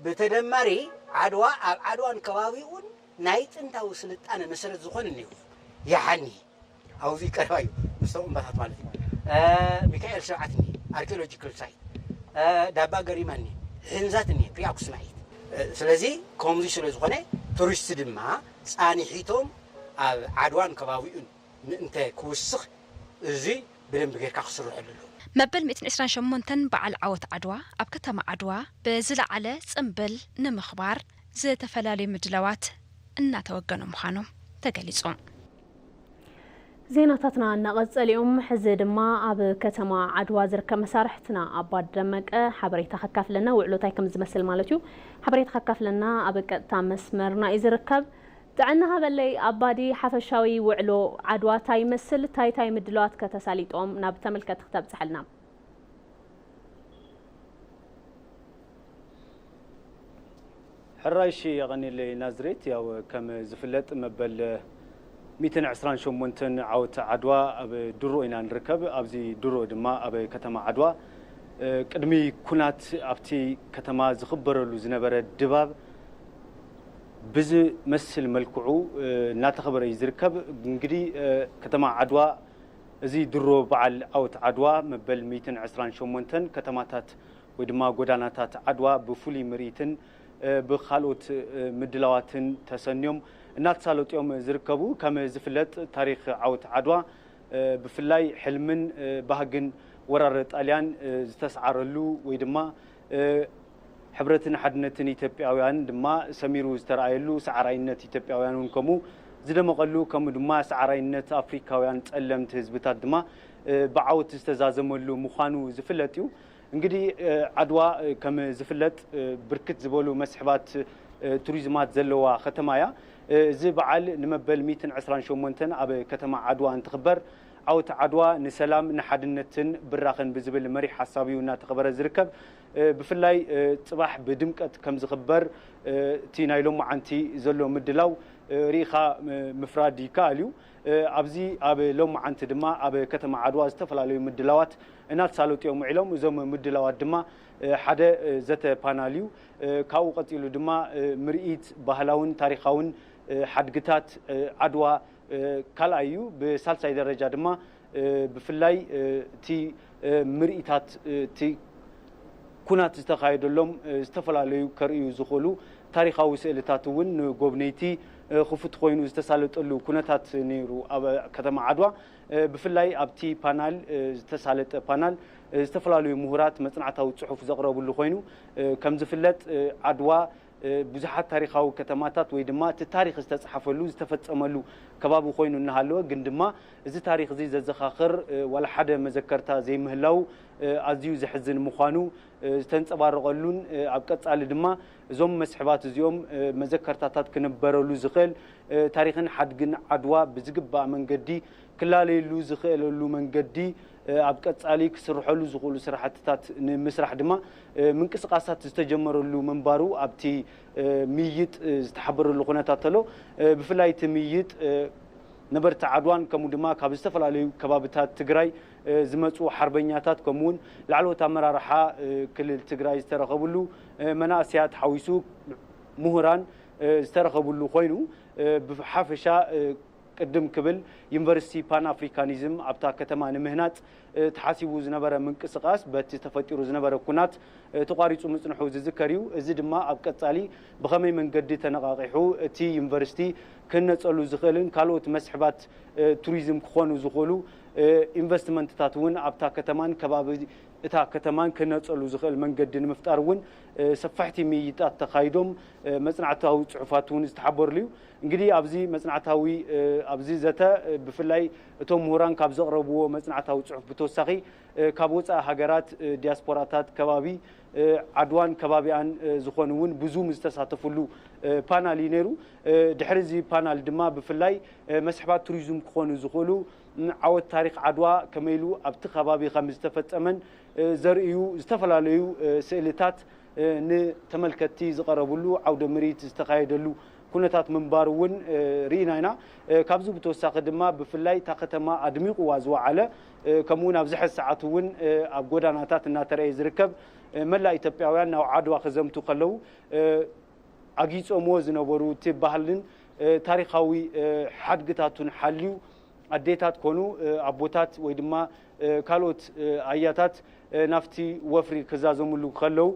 ብተደማሪ ዓድዋ ኣብ ዓድዋን ከባቢኡን ናይ ጥንታዊ ስልጣነ መሰረት ዝኾነ እኒሁ ይሓኒ ኣብዚ ቀረባ እዩ ምስቶም እምባታት ማለት እዩ። ሚካኤል ሸውዓት እኒሄ ኣርኪኦሎጂካል ሳይት ዳባ ገሪማ እኒሄ ሕንዛት እኒሄ ፕሪኣኩስማይት ስለዚ ከምዚ ስለ ዝኾነ ቱሪስት ድማ ፃኒሒቶም ኣብ ዓድዋን ከባቢኡን ምእንተ ክውስኽ እዚ ብደንቢ ጌርካ ክስርሐሉ ኣለዎ። መበል ሚእትን ዕስራን ሸሞንተን በዓል ዓወት ዓድዋ ኣብ ከተማ ዓድዋ ብዝለዓለ ፅምብል ንምኽባር ዝተፈላለዩ ምድላዋት እናተወገኑ ምዃኖም ተገሊፁ። ዜናታትና እናቐጸሉ እዮም። ሕዚ ድማ ኣብ ከተማ ዓድዋ ዝርከብ መሳርሕትና ኣባ ደመቀ ሓበሬታ ከካፍለና፣ ውዕሎ እንታይ ከም ዝመስል ማለት እዩ፣ ሓበሬታ ከካፍለና ኣብ ቀጥታ መስመርና እዩ ዝርከብ። ጥዕና ሃበለይ ኣባዲ፣ ሓፈሻዊ ውዕሎ ዓድዋ እንታይ ይመስል? እንታይ እንታይ ምድላዋት ከተሳሊጦም ናብ ተመልከቲ ክተብጽሐልና? ሕራይሺ የቐኒለይ ናዝሬት። ያው ከም ዝፍለጥ መበል ሚእትን ዕስራን ሸሞንተን ዓወት ዓድዋ ኣብ ድሮ ኢና ንርከብ። ኣብዚ ድሮ ድማ ኣብ ከተማ ዓድዋ ቅድሚ ኩናት ኣብቲ ከተማ ዝኽበረሉ ዝነበረ ድባብ ብዝመስል መልክዑ እናተኸበረ እዩ ዝርከብ። እንግዲህ ከተማ ዓድዋ እዚ ድሮ በዓል ዓወት ዓድዋ መበል ሚእትን ዕስራን ሸሞንተን ከተማታት ወይ ድማ ጎዳናታት ዓድዋ ብፍሉይ ምርኢትን ብካልኦት ምድላዋትን ተሰንዮም እናተሳለጡ እዮም ዝርከቡ። ከም ዝፍለጥ ታሪክ ዓወት ዓድዋ ብፍላይ ሕልምን ባህግን ወራር ጣልያን ዝተስዓረሉ ወይ ድማ ሕብረትን ሓድነትን ኢትዮጵያውያን ድማ ሰሚሩ ዝተረኣየሉ፣ ሰዓራይነት ኢትዮጵያውያን እውን ከምኡ ዝደመቐሉ፣ ከምኡ ድማ ሰዓራይነት ኣፍሪካውያን ጸለምቲ ህዝብታት ድማ ብዓወት ዝተዛዘመሉ ምዃኑ ዝፍለጥ እዩ። እንግዲህ ዓድዋ ከም ዝፍለጥ ብርክት ዝበሉ መስሕባት ቱሪዝማት ዘለዋ ከተማ እያ። እዚ በዓል ንመበል ሚእትን ዕስራን ሸሞንተን ኣብ ከተማ ዓድዋ እንትኽበር፣ ዓወት ዓድዋ ንሰላም ንሓድነትን ብራኸን ብዝብል መሪሕ ሓሳብ እዩ እናተኸበረ ዝርከብ። ብፍላይ ጽባሕ ብድምቀት ከም ዝኽበር እቲ ናይ ሎማዓንቲ ዘሎ ምድላው ርኢኻ ምፍራድ ይከኣል እዩ። ኣብዚ ኣብ ሎማዓንቲ ድማ ኣብ ከተማ ዓድዋ ዝተፈላለዩ ምድላዋት እናተሳለጡ እዮም ውዒሎም። እዞም ምድላዋት ድማ ሓደ ዘተ ፓናል እዩ። ካብኡ ቀፂሉ ድማ ምርኢት ባህላውን ታሪኻውን ሓድግታት ዓድዋ ካልኣይ እዩ። ብሳልሳይ ደረጃ ድማ ብፍላይ እቲ ምርኢታት እቲ ኩናት ዝተኻየደሎም ዝተፈላለዩ ከርእዩ ዝኽእሉ ታሪኻዊ ስእልታት እውን ንጎብነይቲ ክፉት ኮይኑ ዝተሳለጠሉ ኩነታት ነይሩ። ኣብ ከተማ ዓድዋ ብፍላይ ኣብቲ ፓናል ዝተሳለጠ ፓናል ዝተፈላለዩ ምሁራት መጽናዕታዊ ጽሑፍ ዘቕረብሉ ኮይኑ ከም ዝፍለጥ ዓድዋ ብዙሓት ታሪኻዊ ከተማታት ወይ ድማ እቲ ታሪኽ ዝተጻሕፈሉ ዝተፈጸመሉ ከባቢ ኮይኑ እናሃለወ ግን ድማ እዚ ታሪኽ እዚ ዘዘኻኽር ዋላ ሓደ መዘከርታ ዘይምህላው ኣዝዩ ዘሕዝን ምዃኑ ዝተንጸባረቐሉን ኣብ ቀጻሊ ድማ እዞም መስሕባት እዚኦም መዘከርታታት ክንበረሉ ዝኽእል ታሪኽን ሓድግን ዓድዋ ብዝግባእ መንገዲ ክላለየሉ ዝኽእለሉ መንገዲ ኣብ ቀጻሊ ክስርሐሉ ዝኽእሉ ስራሕትታት ንምስራሕ ድማ ምንቅስቃሳት ዝተጀመረሉ ምንባሩ ኣብቲ ምይይጥ ዝተሓበረሉ ኩነታት ተሎ። ብፍላይ እቲ ምይይጥ ነበርቲ ዓድዋን ከምኡ ድማ ካብ ዝተፈላለዩ ከባብታት ትግራይ ዝመፁ ሓርበኛታት ከምኡውን ላዕለዎት ኣመራርሓ ክልል ትግራይ ዝተረኸብሉ መናእሰያት ሓዊሱ ምሁራን ዝተረኸብሉ ኮይኑ ብሓፈሻ ቅድም ክብል ዩኒቨርሲቲ ፓን ኣፍሪካኒዝም ኣብታ ከተማ ንምህናፅ ተሓሲቡ ዝነበረ ምንቅስቃስ በቲ ተፈጢሩ ዝነበረ ኩናት ተቋሪፁ ምፅንሑ ዝዝከር እዩ። እዚ ድማ ኣብ ቀፃሊ ብኸመይ መንገዲ ተነቓቂሑ እቲ ዩኒቨርሲቲ ክህነፀሉ ዝኽእልን ካልኦት መስሕባት ቱሪዝም ክኾኑ ዝኽእሉ ኢንቨስትመንትታት እውን ኣብታ ከተማን ከባቢ እታ ከተማን ክህነፀሉ ዝኽእል መንገዲ ንምፍጣር እውን ሰፋሕቲ ምይይጣት ተኻይዶም መፅናዕታዊ ፅሑፋት እውን ዝተሓበርሉ እዩ። እንግዲህ ኣብዚ መፅናዕታዊ ኣብዚ ዘተ ብፍላይ እቶም ምሁራን ካብ ዘቕረብዎ መፅናዕታዊ ፅሑፍ ብተወሳኺ ካብ ወፃኢ ሃገራት ዲያስፖራታት ከባቢ ዓድዋን ከባቢኣን ዝኾኑ እውን ብዙም ዝተሳተፍሉ ፓናል እዩ ነይሩ። ድሕሪ እዚ ፓናል ድማ ብፍላይ መስሕባት ቱሪዝም ክኾኑ ዝኽእሉ ዓወት ታሪክ ዓድዋ ከመይ ኢሉ ኣብቲ ከባቢ ከም ዝተፈፀመን ዘርእዩ ዝተፈላለዩ ስእልታት ንተመልከትቲ ዝቐረብሉ ዓውደ ምርኢት ዝተኻየደሉ ኩነታት ምንባሩ እውን ርኢና ኢና። ካብዚ ብተወሳኺ ድማ ብፍላይ እታ ከተማ ኣድሚቑዋ ዝወዓለ ከምኡውን ኣብዚ ሕዚ ሰዓት እውን ኣብ ጎዳናታት እናተረእየ ዝርከብ መላእ ኢትዮጵያውያን ናብ ዓድዋ ክዘምቱ ከለዉ ኣጊጾምዎ ዝነበሩ እቲ ባህልን ታሪኻዊ ሓድግታቱን ሓልዩ ኣዴታት ኮኑ ኣቦታት ወይ ድማ ካልኦት ኣያታት ናብቲ ወፍሪ ክዛዘምሉ ከለዉ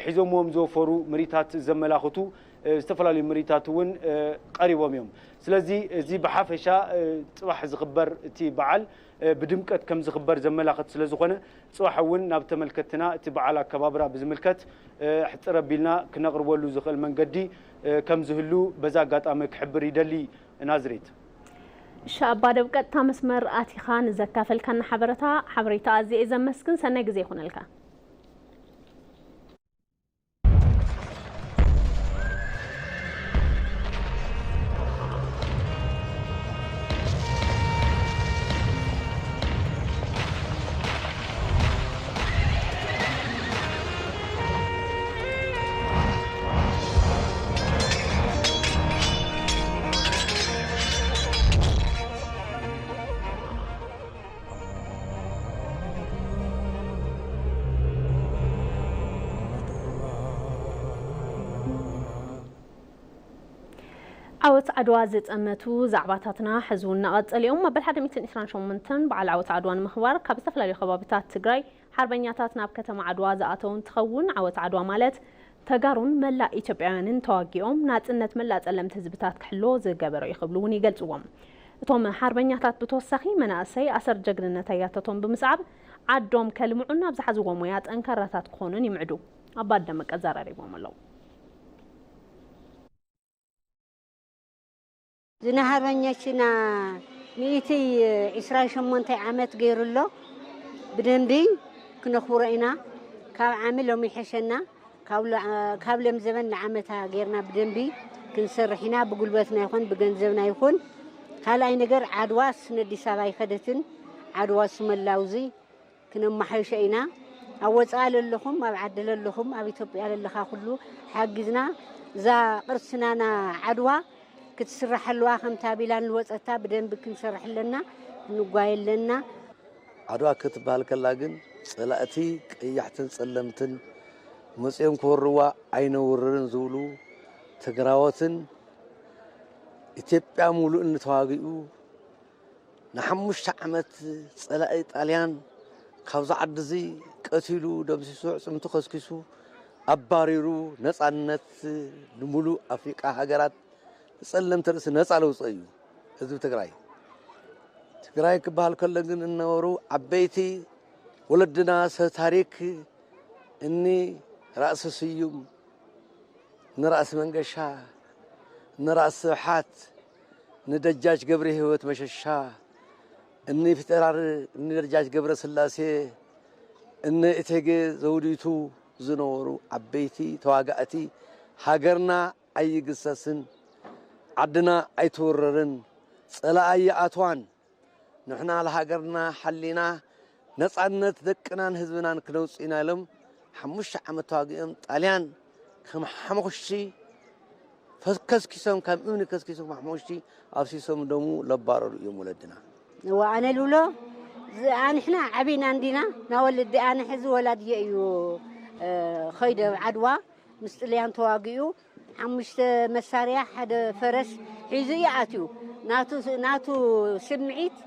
ሒዞምዎም ዝወፈሩ ምሪታት ዘመላኽቱ ዝተፈላለዩ ምሪታት እውን ቀሪቦም እዮም። ስለዚ እዚ ብሓፈሻ ፅባሕ ዝኽበር እቲ በዓል ብድምቀት ከም ዝኽበር ዘመላኽት ስለ ዝኾነ ፅባሕ እውን ናብ ተመልከትትና እቲ በዓል ኣከባብራ ብዝምልከት ሕፅር ኣቢልና ክነቕርበሉ ዝኽእል መንገዲ ከም ዝህሉ በዛ ኣጋጣሚ ክሕብር ይደሊ። ናዝሬት። እሺ ኣባ ደብ ቀጥታ መስመር ኣቲኻ ንዘካፈልካና ሓበረታ ሓበሬታ ኣዝየ እየ ዘመስግን። ሰናይ ግዜ ይኹነልካ። ዓወት ዓድዋ ዝጠመቱ ዛዕባታትና ሕዚ እውን እናቐጸሉ እዮም። መበል ሓደ ሚእትን ዕስራን ሸሞንተን በዓል ዓወት ዓድዋ ንምኽባር ካብ ዝተፈላለዩ ከባቢታት ትግራይ ሓርበኛታት ናብ ከተማ ዓድዋ ዝኣተው እንትኸውን፣ ዓወት ዓድዋ ማለት ተጋሩን መላእ ኢትዮጵያውያንን ተዋጊኦም ናጽነት መላእ ጸለምቲ ህዝብታት ክሕሎ ዝገበሮ እዩ ክብሉ እውን ይገልጽዎም። እቶም ሓርበኛታት ብተወሳኺ መናእሰይ ኣሰር ጀግንነት ኣያታቶም ብምስዓብ ዓዶም ከልምዑን ኣብ ዝሓዝዎ ሞያ ጠንካራታት ክኾኑን ይምዕዱ። ኣባ ደመቀ ዘራሪቦም ኣለዉ። ዝናሃርበኛችና ሚእቲ ዕስራ ሸሞንተ ዓመት ገይሩ ኣሎ። ብደንቢ ክነኽብሮ ኢና። ካብ ዓሚ ሎሚ ይሐሸና። ካብ ሎ- ካብ ለም ዘበን ለዓመታ ጌርና ብደንቢ ክንሰርሕ ኢና። ብጉልበትና ይኹን ብገንዘብና ይኹን። ካልኣይ ነገር ዓድዋስ ነዲስ ኣበባ ኣይኸደትን። ዓድዋ ስመላውዚ ክነመሓይሾ ኢና። ኣብ ወፃኢ ለለኹም፣ ኣብ ዓዲ ለለኹም፣ ኣብ ኢትዮጵያ ለለኻ ኩሉ ሓግዝና። እዛ ቅርስናና ዓድዋ ክትስራሕ ኣለዋ። ከምታ ቢላን ዝወፀታ ብደንቢ ክንሰርሕ ኣለና፣ ክንጓየ ኣለና። ዓድዋ ክትበሃል ከላ ግን ፀላእቲ ቀያሕትን ፀለምትን መፅኦም ክወርዋ ኣይነውርርን ዝብሉ ትግራዎትን ኢትዮጵያ ሙሉእን ተዋጊኡ ንሓሙሽተ ዓመት ፀላኢ ጣልያን ካብዚ ዓዲ እዚ ቀቲሉ ደምሲሱ ኣዕፅምቱ ከስኪሱ ኣባሪሩ ነፃነት ንሙሉእ ኣፍሪቃ ሃገራት ብፀለምቲ ርእሲ ነፃ ለውፀ እዩ ህዝቢ ትግራይ። ትግራይ ክበሃል ከሎ ግን እነበሩ ዓበይቲ ወለድና ሰብ ታሪክ እኒ ራእሲ ስዩም ንራእሲ መንገሻ፣ ንራእሲ ስብሓት፣ ንደጃች ገብረ ህይወት መሸሻ፣ እኒ ፊተራር እኒ ደጃች ገብረ ስላሴ፣ እኒ እቴጌ ዘውዲቱ ዝነበሩ ዓበይቲ ተዋጋእቲ ሃገርና ኣይግሰስን፣ ዓድና ኣይትውረርን፣ ጸላኢ ኣይኣትዋን፣ ንሕና ለሃገርና ሓሊና ነጻነት ደቅናን ህዝብናን ክነውጽእ ኢና ኢሎም ሓሙሽተ ዓመት ተዋጊኦም ጣልያን ከም ሓሙኽሽቲ ከስኪሶም፣ ከም እምኒ ከስኪሶም ሓሙኽሽቲ ኣፍሲሶም ደሙ ለባረሩ እዮም ወለድና። እዋ ኣነ ልብሎ ንሕና ዓቢና እንዲና ናወልዲ ኣነ ሕዚ ወላድየ እዩ ኸይደ ዓድዋ ምስ ጥልያን ተዋጊኡ ሓሙሽተ መሳርያ ሓደ ፈረስ ሒዙ እዩ ኣትዩ። ናቱ ናቱ ስምዒት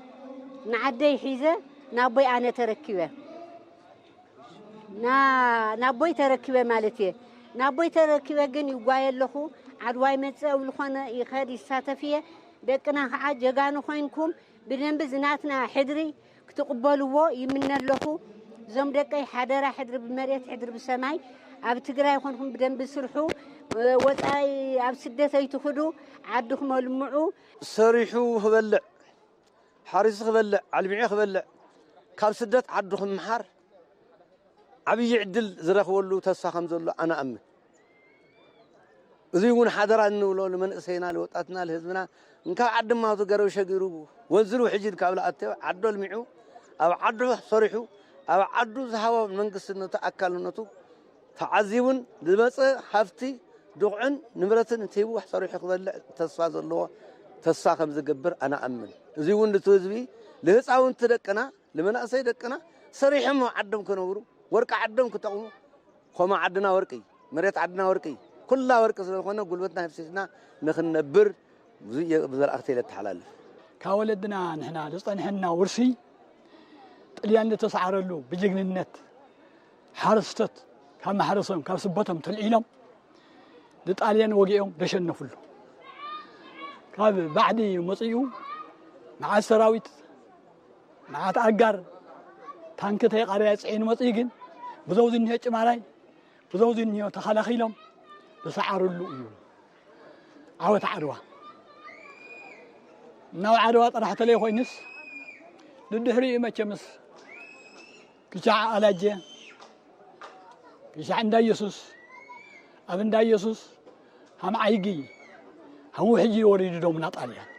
ንዓደይ ሒዘ ናቦይ ኣነ ተረኪበ ናቦይ ተረኪበ ማለት እየ። ናቦይ ተረኪበ ግን ይጓየ ኣለኹ። ዓድዋይ መፀ እብል ኾነ ይኸድ ይሳተፍ እየ። ደቅና ከዓ ጀጋኑ ኮይንኩም ብደንቢ ዝናትና ሕድሪ ክትቕበልዎ ይምነ ኣለኹ። እዞም ደቀይ ሓደራ ሕድሪ ብመሬት ሕድሪ ብሰማይ ኣብ ትግራይ ይኾንኩም ብደንቢ ስርሑ። ወፃኢ ኣብ ስደት ኣይትኽዱ። ዓድኹም ኣልምዑ። ሰሪሑ ክበልዕ ሓሪሱ ክበልዕ ኣልሚዑ ክበልዕ ካብ ስደት ዓዱ ክምሓር ዓብዪ ዕድል ዝረኽበሉ ተስፋ ከም ዘሎ ኣነ ኣምን። እዚ እውን ሓደራ እንብሎ ንመንእሰይና ንወጣትና ንህዝብና እንካብ ዓዲ ማቱ ገረብ ሸጊሩ ወንዝሉ ሕጂ ካብ ለኣተዮ ዓዱ ኣልሚዑ ኣብ ዓዱ ሰሪሑ ኣብ ዓዱ ዝሃቦ መንግስትነቱ ኣካልነቱ ተዓዚቡን ዝመፀ ሃፍቲ ድቑዕን ንብረትን እንተሂቡ ሰሪሑ ክበልዕ ተስፋ ዘለዎ ተስፋ ከም ዝገብር ኣነ ኣምን። እዚ እውን ንቱ ህዝቢ ንህፃውንቲ ደቅና ንመናእሰይ ደቅና ሰሪሖም ኣብ ዓዶም ክነብሩ ወርቂ ዓዶም ክጠቕሙ ኮማ ዓድና ወርቂ መሬት ዓድና ወርቂ ኩላ ወርቂ ስለዝኾነ ጉልበትና ኣፍሲስና ንክንነብር ብዙ እየ ብዘላእኽቲ ኢለ እተሓላልፍ። ካብ ወለድና ንሕና ዝፀንሐና ውርሲ ጥልያን ዝተሰዓረሉ ብጅግንነት ሓረስቶት ካብ ማሕረሶም ካብ ስቦቶም ተልዒሎም ንጣልያን ወጊኦም ዘሸነፍሉ ካብ ባዕዲ መፂኡ መዓት ሰራዊት መዓት ኣጋር ታንኪ ተይቃበያ ፅዒኑ መፂኡ ግን ብዘው ዝኒሆ ጭማራይ ብዘው ዝኒሆ ተኸላኺሎም ዝሰዓርሉ እዩ ዓወት ዓድዋ። ናብ ዓድዋ ጥራሕ ተለይ ኮይኑስ ድድሕሪኡ መቸምስ ክሻዕ ኣላጀ ክሻዕ እንዳ ኢየሱስ ኣብ እንዳ ኢየሱስ ሃም ዓይጊ ሃም ውሕጂ ወሪዱ ዶም ናጣልያን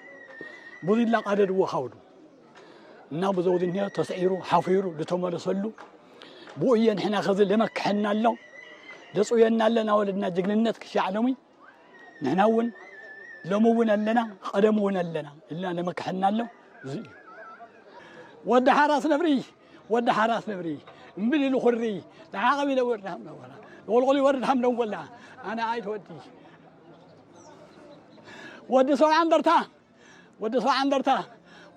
ብዙ ኢላ ቃደድዎ ካውዱ እና ብዙ ዝንሄ ተስዒሩ ሓፊሩ ዝተመለሰሉ ብኡ እየ ንሕና ከዚ ለመክሐና ኣሎ ደጽውየና ኣለና ወለድና ጅግንነት ክሻዕ ሎሚ ንሕና እውን ሎሚ እውን ኣለና፣ ቀደም እውን ኣለና ኢልና ለመክሐና ኣሎ። እዚ እዩ። ወዲ ሓራስ ነብሪ፣ ወዲ ሓራስ ነብሪ፣ እምብል ኢሉ ኹሪ፣ ንዓቐብ ኢለ ወርድ ሃም ነወላ፣ ንቆልቆል ወርድ ሃም ነወላ፣ ኣነ ኣይትወዲ። ወዲ ሰብዓ እንደርታ፣ ወዲ ሰብዓ እንደርታ፣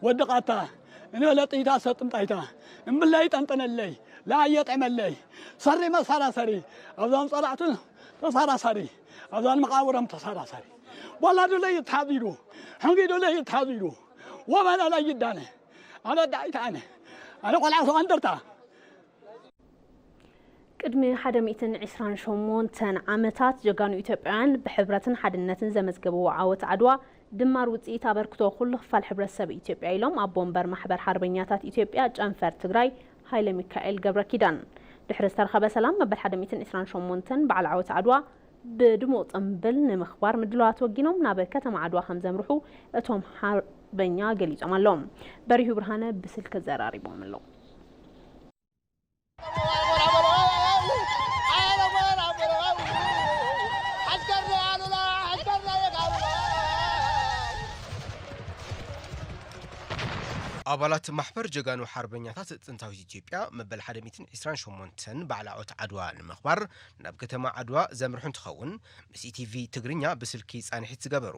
ወዲ ቃታ፣ እንበለ ጥይታ ሰጥም ጣይታ፣ እምብለይ ጠንጠነለይ፣ ለኣየ ጠመለይ፣ ሰሪ መሳራሰሪ፣ ኣብዛም ጸላእቱ ተሳራሳሪ፣ ኣብዛን መቃብሮም ተሳራሳሪ። ዋላ ዱለይ ይትሓዚሉ፣ ሕንጊ ዱለይ ይትሓዚሉ፣ ወመን ኣላ ይዳነ፣ ኣነ ዳይት ኣነ፣ ኣነ ቆልዓ ሰብዓ እንደርታ። ቅድሚ ሓደ ሚእትን ዕስራን ሸሞንተን ዓመታት ጀጋኑ ኢትዮጵያውያን ብሕብረትን ሓድነትን ዘመዝገብዎ ዓወት ዓድዋ ድማር ውፅኢት ኣበርክቶ ኩሉ ክፋል ሕብረተሰብ ኢትዮጵያ ኢሎም ኣቦ ወንበር ማሕበር ሓርበኛታት ኢትዮጵያ ጨንፈር ትግራይ ሃይለ ሚካኤል ገብረ ኪዳን። ድሕሪ ዝተረኸበ ሰላም መበል ሓደ ሚእትን ዕስራን ሸሞንተን በዓል ዓወት ዓድዋ ብድሙቕ ጽምብል ንምኽባር ምድላዋት ወጊኖም ናብ ከተማ ዓድዋ ከም ዘምርሑ እቶም ሓርበኛ ገሊጾም ኣለዉ። በሪሁ ብርሃነ ብስልኪ ዘራሪቦም ኣለዉ። ኣባላት ማሕበር ጀጋኑ ሓርበኛታት ጥንታዊት ኢትዮጵያ መበል ሓደ ሚእትን ዕስራን ሸሞንተን በዓል ዓወት ዓድዋ ንምኽባር ናብ ከተማ ዓድዋ ዘምርሑ እንትኸውን፣ ምስ ኢቲቪ ትግርኛ ብስልኪ ጻንሒት ዝገበሩ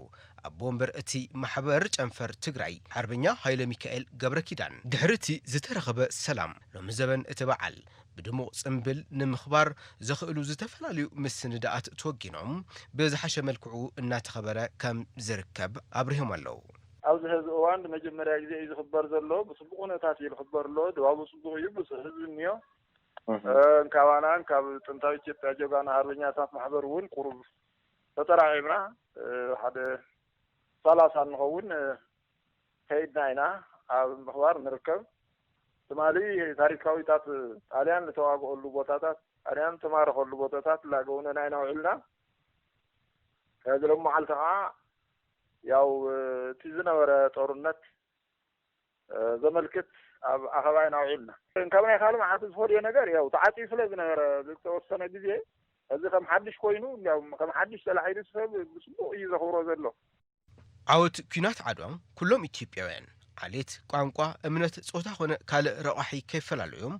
ኣቦ ወንበር እቲ ማሕበር ጨንፈር ትግራይ ሓርበኛ ሃይለ ሚካኤል ገብረ ኪዳን፣ ድሕሪ እቲ ዝተረኸበ ሰላም ሎሚ ዘበን እቲ በዓል ብድሙቕ ጽምብል ንምኽባር ዘኽእሉ ዝተፈላለዩ ምስንዳኣት ተወጊኖም ብዝሓሸ መልክዑ እናተኸበረ ከም ዝርከብ ኣብሪሆም ኣለዉ። ኣብዚ ሕዚ እዋን ንመጀመርያ ግዜ እዩ ዝኽበር ዘሎ። ብፅቡቕ ኩነታት እዩ ዝኽበር ኣሎ። ድባቡ ፅቡቕ እዩ። ብዙሕ ህዝቢ እኒኦ። እንካባና እንካብ ጥንታዊ ኢትዮጵያ ጀጋኑ ሓርበኛታት ማሕበር እውን ቁሩብ ተጠራዒምና ሓደ ሰላሳ እንኸውን ከይድና ኢና ኣብ ምኽባር ንርከብ። ትማሊ ታሪካዊታት ጣልያን ዝተዋግኦሉ ቦታታት፣ ጣልያን ዝተማረኸሉ ቦታታት ላገውነና ኢና ውዒልና። ሕዚ ሎም መዓልቲ ከዓ ያው እቲ ዝነበረ ጦርነት ዘመልክት ኣብ ኣኸባ ኢና ውዒልና። ካብ ናይ ካልእ መዓልቲ ዝፈልዮ ነገር ያው ተዓፅዩ ስለ ዝነበረ ዝተወሰነ ግዜ እዚ ከም ሓድሽ ኮይኑ እንዲያውም ከም ሓድሽ ተላዒሉ ሰብ ብፅቡቕ እዩ ዘኽብሮ ዘሎ። ዓወት ኲናት ዓድዋ ኩሎም ኢትዮጵያውያን ዓሌት፣ ቋንቋ፣ እምነት፣ ጾታ ኾነ ካልእ ረቋሒ ከይፈላለዮም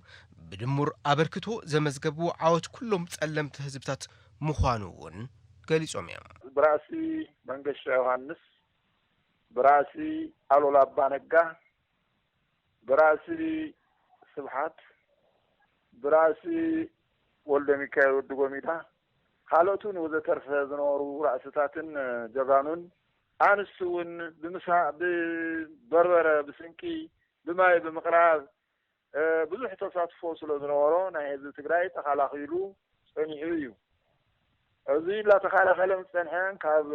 ብድሙር ኣበርክቶ ዘመዝገብዎ ዓወት ኩሎም ጸለምቲ ህዝብታት ምዃኑ እውን ገሊጾም እዮም። ብራእሲ መንገሻ ዮሃንስ፣ ብራእሲ ኣሉላ ኣባ ነጋ፣ ብራእሲ ስብሓት፣ ብራእሲ ወልደሚካኤል ወዲ ጎሚዳ፣ ካልኦትን ወዘተርፈ ዝነበሩ ራእስታትን ጀጋኑን ኣንስቲ እውን ብምሳ ብበርበረ ብስንቂ ብማይ ብምቕራብ ብዙሕ ተሳትፎ ስለ ዝነበሮ ናይ ህዝቢ ትግራይ ተኻላኺሉ ፀኒሑ እዩ። እዚ እናተኻላኸለ ምስ ፀንሐ ካብ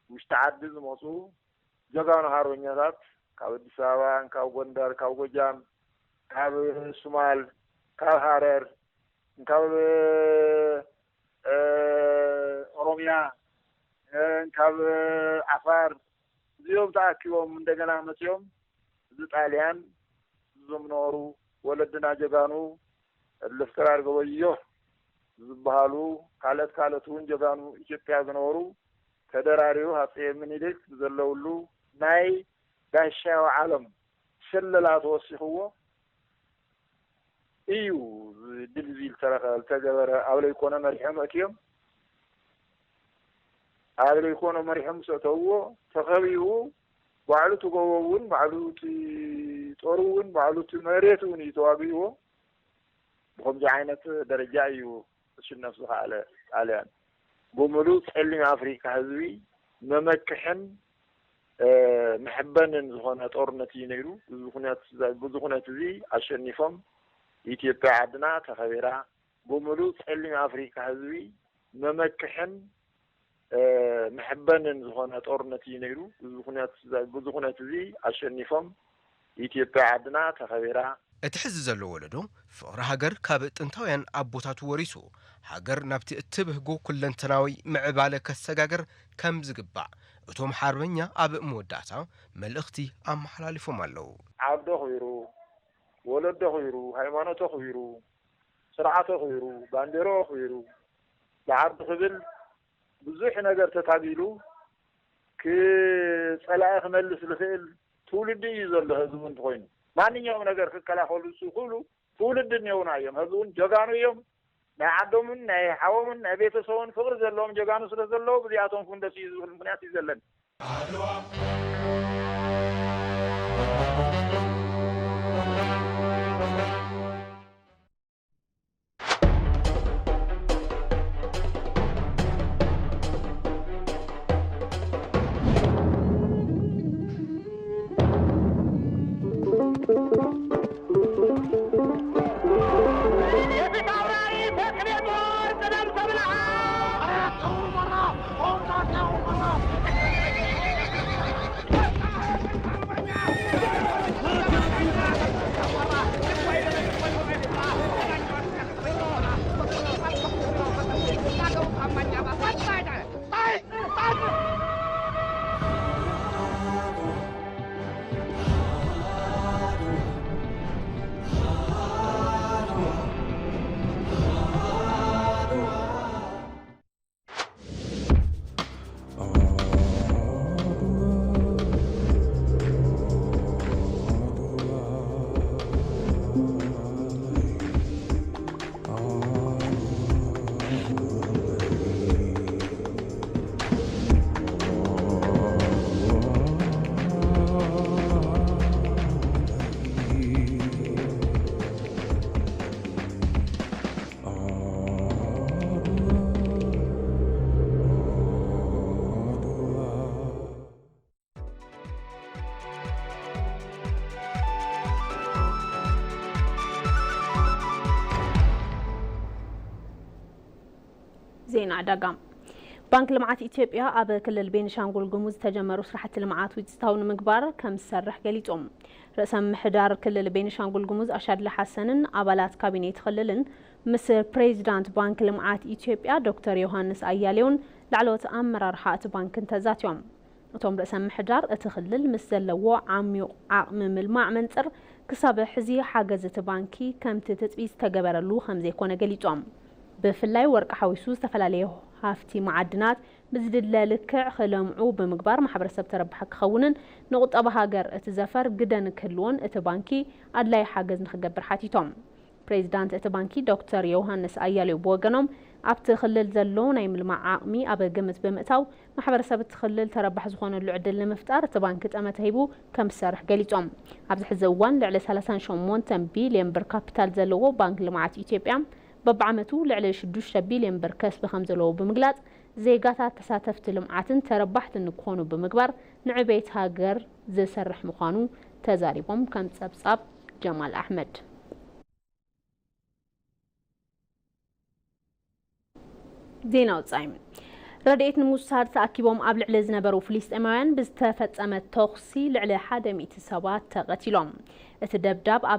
ውሽጢ ዓዲ ዝመፁ ጀጋኑ ሃርበኛታት ካብ ኣዲስ ኣበባ፣ ካብ ጎንደር፣ ካብ ጎጃም፣ ካብ ሱማል፣ ካብ ሃረር፣ ካብ ኦሮምያ፣ ካብ ዓፋር እዚኦም ተኣኪቦም እንደገና መፂኦም እዚ ጣልያን እዞም ነበሩ ወለድና ጀጋኑ እልፍትራር ገበዮ ዝበሃሉ ካልኦት ካልኦት እውን ጀጋኑ ኢትዮጵያ ዝነበሩ ተደራሪቡ ሃፀየ ምኒልክ ዘለውሉ ናይ ጋሻ ዓለም ሽለላ ተወሲኽዎ እዩ። ድል ዝብል ዝተረኸ ዝተገበረ ኣብ ለይኮነ መሪሖም ኣእትዮም ኣብ ለይኮነ መሪሖም ምስ ኣእተውዎ ተኸቢቡ ባዕሉ እቲ ጎቦ እውን ባዕሉ እቲ ጦሩ እውን ባዕሉ እቲ መሬት እውን እዩ ተዋጊእዎ። ብኸምዚ ዓይነት ደረጃ እዩ ክሽነፍ ዝኸኣለ ጣልያን። ብምሉእ ጸሊም ኣፍሪካ ህዝቢ መመክሕን መሐበንን ዝኾነ ጦርነት እዩ ነይሩ። እዚ ኩነት እዚ ኣሸኒፎም ኢትዮጵያ ዓድና ተኸቢራ ብምሉእ ጸሊም ኣፍሪካ ህዝቢ መመክሕን መሐበንን ዝኾነ ጦርነት እዩ ነይሩ። እዚ ኩነት፣ በዚ ኩነት እዚ ኣሸኒፎም ኢትዮጵያ ዓድና ተኸቢራ። እቲ ሕዚ ዘሎ ወለዶ ፍቕሪ ሃገር ካብ ጥንታውያን ኣቦታቱ ወሪሱ፣ ሃገር ናብቲ እትብህጎ ኩለንተናዊ ምዕባለ ከሰጋግር ከም ዝግባእ እቶም ሓርበኛ ኣብ መወዳእታ መልእኽቲ ኣመሓላሊፎም ኣለዉ። ዓዱ ኣኽቢሩ፣ ወለዶ ኣኽቢሩ፣ ሃይማኖቱ ኣኽቢሩ፣ ስርዓቱ ኣኽቢሩ፣ ባንዴራኡ ኣኽቢሩ፣ ብዓርዱ ክብል ብዙሕ ነገር ተታጊሉ ክጸላኢ ክመልስ ዝኽእል ትውልዲ እዩ ዘሎ። ህዝቡ እንተኾይኑ ማንኛውም ነገር ክከላኸሉ ዝኽእሉ ትውልዲ እኒኦውና እዮም። ህዝቡን ጀጋኑ እዮም። ናይ ዓዶምን ናይ ሓዎምን ናይ ቤተሰቦምን ፍቕሪ ዘለዎም ጀጋኑ ስለ ዘለዉ ብዚኣቶም ክውንደስ እዩ ዝብል ምኽንያት እዩ ዘለኒ። ዜና ዕዳጋ። ባንክ ልምዓት ኢትዮጵያ ኣብ ክልል ቤኒሻንጉል ጉሙዝ ዝተጀመሩ ስራሕቲ ልምዓት ውፅኢታዊ ንምግባር ከም ዝሰርሕ ገሊጹ። ርእሰ ምምሕዳር ክልል ቤኒሻንጉል ጉሙዝ ኣሻድሊ ሓሰንን ኣባላት ካቢኔ እቲ ክልልን ምስ ፕሬዚዳንት ባንክ ልምዓት ኢትዮጵያ ዶክተር ዮሃንስ ኣያሌውን ላዕለዎት ኣመራርሓ እቲ ባንክን ተዛትዮም። እቶም ርእሰ ምምሕዳር እቲ ክልል ምስ ዘለዎ ዓሚቕ ዓቕሚ ምልማዕ መንፅር ክሳብ ሕዚ ሓገዝ እቲ ባንኪ ከምቲ ትፅቢት ዝተገበረሉ ከም ዘይኮነ ገሊፆም። ብፍላይ ወርቂ ሓዊሱ ዝተፈላለዩ ሃፍቲ መዓድናት ብዝድለ ልክዕ ክለምዑ ብምግባር ማሕበረሰብ ተረባሒ ክኸውንን ንቁጠባ ሃገር እቲ ዘፈር ግደ ንክህልዎን እቲ ባንኪ ኣድላይ ሓገዝ ንክገብር ሓቲቶም። ፕሬዚዳንት እቲ ባንኪ ዶክተር ዮውሃንስ ኣያሌው ብወገኖም ኣብቲ ክልል ዘሎ ናይ ምልማዕ ዓቕሚ ኣብ ግምት ብምእታው ማሕበረሰብ እቲ ክልል ተረባሒ ዝኾነሉ ዕድል ንምፍጣር እቲ ባንኪ ጠመተ ሂቡ ከም ዝሰርሕ ገሊፆም። ኣብዚ ሕዚ እዋን ልዕሊ ሰላሳን ሸሞንተን ቢልዮን ብር ካፒታል ዘለዎ ባንክ ልምዓት ኢትዮጵያ በብዓመቱ ልዕሊ ሽዱሽተ ቢልዮን ብር ከስቢ ከም ዘለዎ ብምግላፅ ዜጋታት ተሳተፍቲ ልምዓትን ተረባሕትን ንክኾኑ ብምግባር ንዕቤት ሃገር ዝሰርሕ ምዃኑ ተዛሪቦም። ከም ፀብፃብ ጀማል ኣሕመድ። ዜና ወጻኢ። ረድኤት ንምውሳድ ተኣኪቦም ኣብ ልዕሊ ዝነበሩ ፍልስጤማውያን ብዝተፈጸመ ተኹሲ ልዕሊ ሓደ ሚእቲ ሰባት ተቐቲሎም። እቲ ደብዳብ ኣብ